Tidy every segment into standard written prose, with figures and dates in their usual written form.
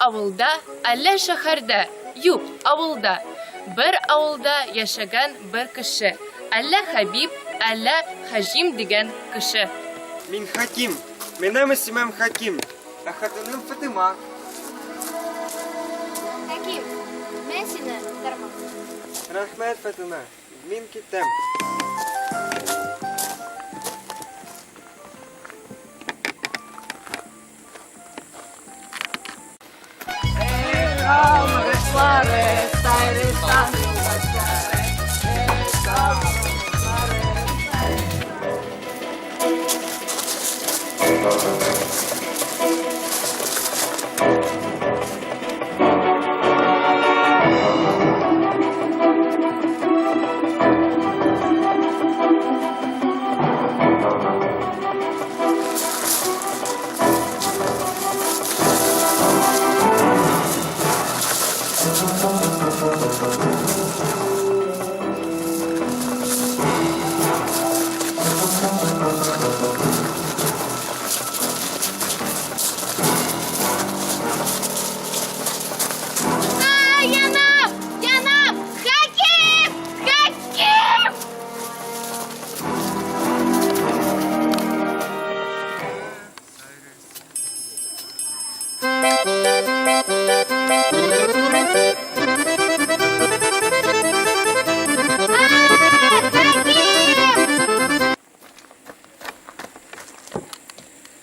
авылда, әллә шәһәрдә? Юк, авылда. Бер авылда яшәгән бер кеше. Әллә Хәбиб, әллә Хаҗим дигән кеше. Мин Хаким. Минем исемем Хаким. Ә хатыным Фатыйма. Хаким, мин сине тормам. Рәхмәт, Фатыйма. Мин китәм. Янам! Янам! Хаким! Хаким!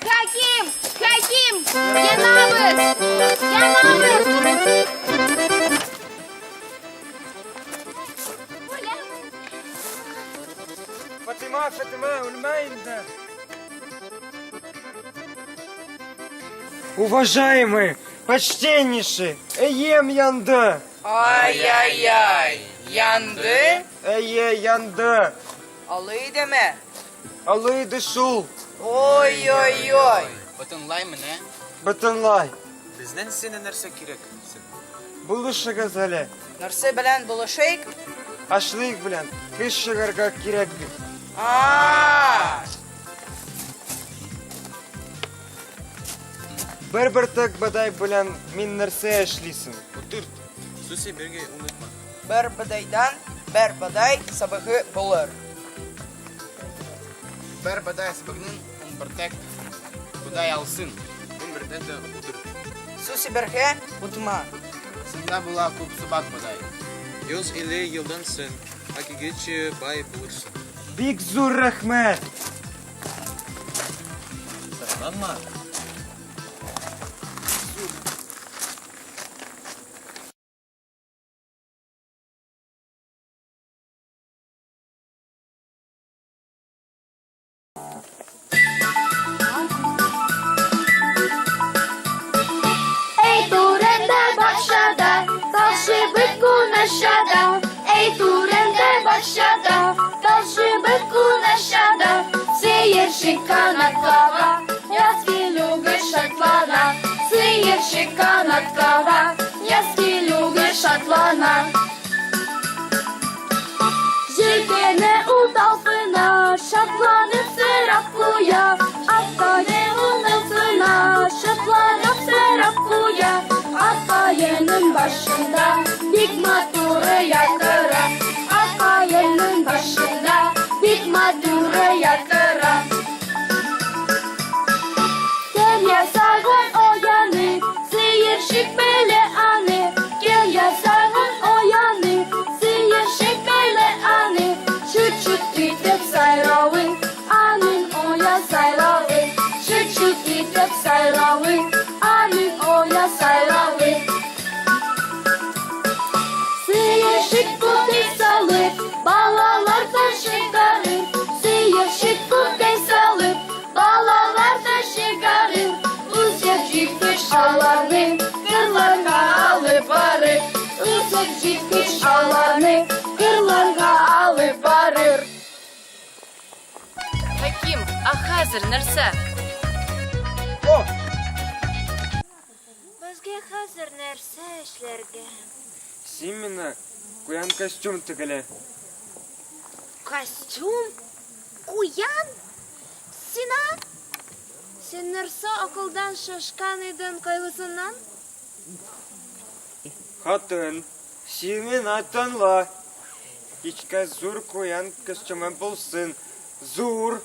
Хаким! Хаким! Янабыз! Янабыз! Фатыйма, Фатыйма, үлмә инде. Уважаемые, почтеннейшие, Эем янды. Ай-яй-яй, янды? Әйе, янды. Алый идеме? Алый иде шул. Ой-ой-ой. Бөтенләй менә. Бөтенләй. Бездән сине нәрсә кирәк? Булышыгыз әле. Нәрсә белән булышыйк? Ашлык белән көч чыгарга кирәк бит. А! Бер бөртек бодай белән мин нәрсә эшлисең? Утырт. Су сибәргә онытма. Бер бодайдан бер бодай сабагы булыр. Бер бодай сабагының ун бөртек бодай алсын. Ун бөртек тә утырт. Су сибәргә онытма. Сында була күп сабак бодай. 150 елдан соң хакыйкатьчә бай булырсың. Бик зур рәхмәт! Сакланма. Эй, түрендә бакчада, Талшыбык кунашада. Эй, түрендә бакчада, Талшыбык кунашада. Сыерчык канат кага, Яз килүгә шатлана. Сыерчык канат кага, Яз килүгә шатлана. Җилкәне ул талпына, Шатланып сырап куя. Апкае ул талпына, Шатланып сырап куя. Апкаеның башында Бик матур ятыра. Апкаеның башында Бик матур ятыра. Кем ясаган ояны, Сыерчык белә аны. Кем ясаган ояны, Сыерчык белә аны. Чут-чут итеп сайравы, Аның оя сайравы. Чут-чут итеп сайравы, Аның оя сайравы. Сыерчык күкәй салып, Балалар чыгарыр. Сыерчык күкәй салып, Балалар чыгарыр. Үсеп җиткәч аларны, Кырларга алып барыр. Үсеп җиткәч аларны, Кырларга алып барыр. Хаким, ә хәзер нәрсә? О! Безгә хәзер нәрсә эшләргә? Син миңа куян костюм тегеле. Костюм? Куян? Сина? Син нәрсә акылдан шашкан идең кайгысыннан? Хатын, син мина тынла. Кичкә зур куян костюмы булсын. Зур!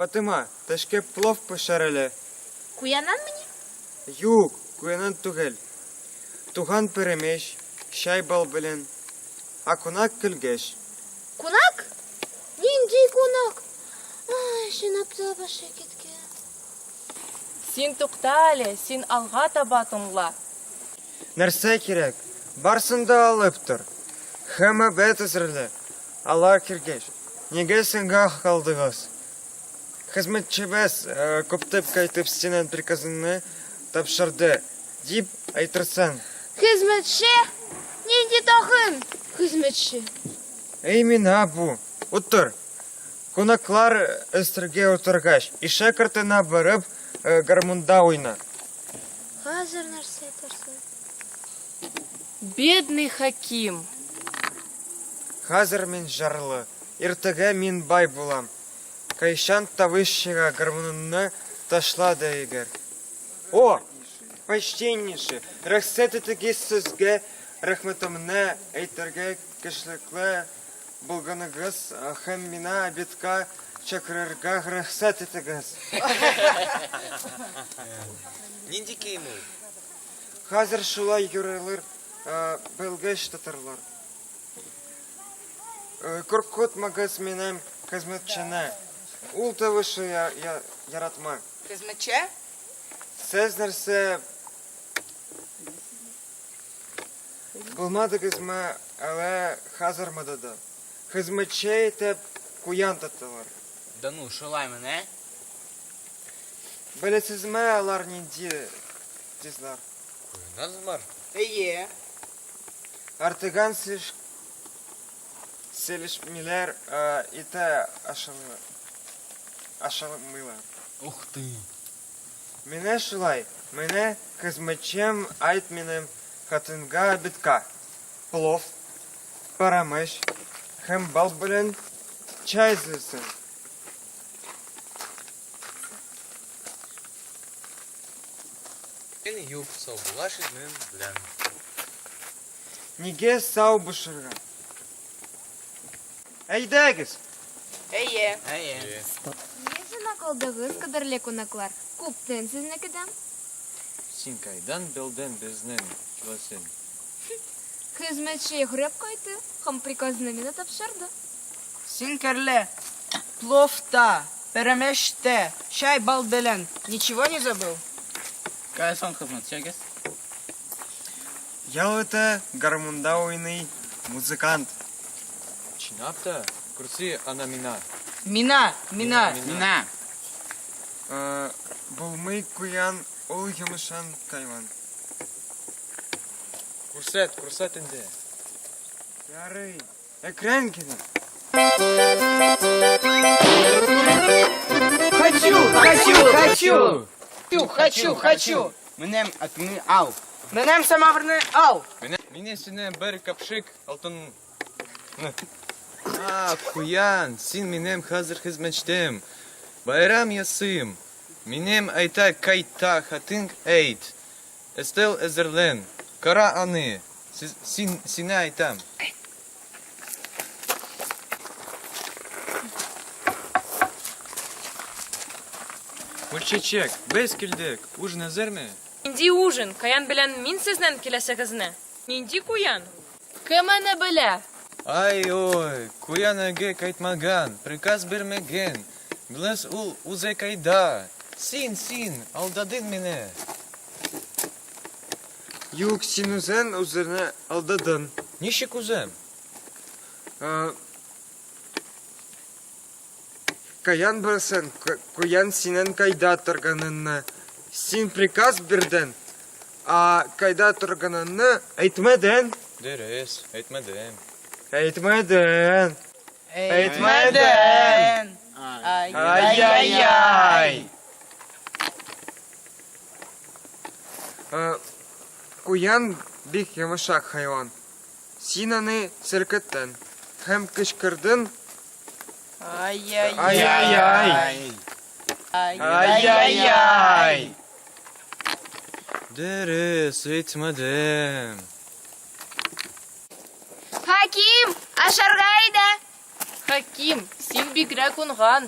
Фатыма, тәшкә плов пешер әле. Куяннанмыни? Юк, куяннан түгел. Туган пәрәмәч, чәй бал белән. Ә кунак килгәч. Кунак? Нинди кунак? Ай, чынлап та башы киткән. Син тукта әле, син алга таба тыңла. Нәрсә кирәк, барсын да алып тор. Һәм обед әзерлә. Алар килгәч, нигә соңга калдыгыз? Хезмәтчебез көптеп кайтып синең приказыңны тапшырды, дип әйтерсең. Хезмәтче? Нинди тагын хезмәтче? Әй мина бу. Утыр. Кунаклар өстәлгә утыргач, ишек артына барып, гармунда уйна. Хәзер нәрсә әйтерсең? Бедный Хаким. Хәзер мин җарлы, иртәгә мин бай булам. Кайчан тавыш чыга, гармуныңны ташла да йөгер. О, почтеннейший, рөхсәт итегез сезгә рәхмәтемне әйтергә кешелекле булганыгыз һәм миңа обедка чакырырга рөхсәт итегез. Нинди кием ул? Хәзер шулай йөриләр, белгеч татарлар. Куркытмагыз минем хезмәтчене. Ул тавышы яратмый. Хезмәтче? Сез нәрсә булмадыгызмы әле хәзер модада? Хезмәтче итеп куян тоталар. Да ну, шулаймы, ә? Беләсезме алар нинди тизләр? Куяннар бар. Әйе. Артыган сөйләшмиләр, итә ашамыйлар. Ух ты! Менә шулай, менә хезмәтчем айт минем хатынга обедка. Плов, пәрәмәч һәм бал белән чәй әзерләсен. Мин юк, саубуллаш үзең белән. Нигә сау бушырга? Әйдәгез! Әйе. Әйе. Нигә соңга калдыгыз, кадерле кунаклар? Күптән сезне көтәм. Син кайдан белдең безнең киләсен? Хезмәтче йөгереп кайтты һәм приказны миңа тапшырды. Син керле. Плов та, пәрәмәч тә, чәй бал белән. Ничего не забыл? Кая соң хезмәтчегез? Ял итә, гармунда уйный, музыкант. Чынлап та, күрсәт аны миңа. Мина, мина. Мина. Булмый куян, ул йомышан хайван. Күрсәт, күрсәт инде. Ярый, әкрен генә. Хочу, хочу, хочу. Хочу, хочу, хочу. Минем атны ал. Минем самавырны ал. Мине сине бер капшык алтын. А, куян, син минем хәзер хезмәтчем. Байрам ясыйм. Минем айта кайта хатың әйт. Өстәл әзерлән. Кара аны. Син, сине әйтәм. Гөлчәчәк, без килдек. Ужин әзерме? Нинди ужин? Каян белән мин сезнең киләсегезне? Нинди куян? Кем аны белә? Ай-ой, куян өйгә кайтмаган, приказ бирмәгән. Беләс ул үзе кайда. Син, син, алдадың мине. Юк, син үзең үзеңне алдадың. Ничек үзем? Э, Каян белсен, куян синең кайда торганыңны. Син приказ бирдең, а кайда торганыңны әйтмәдең. Дөрес, әйтмәдем. Әйтмәдең. Әйтмәдең. Ай-яй-яй. Э, Куян бик йомшак хайван. Син аны селкеттең һәм кычкырдың. Ай-яй-яй. Ай-яй-яй. Ай-яй-яй. Дөрес, әйтмәдем. Хаким, ашарга әйдә! Хаким, син бигрәк уңган.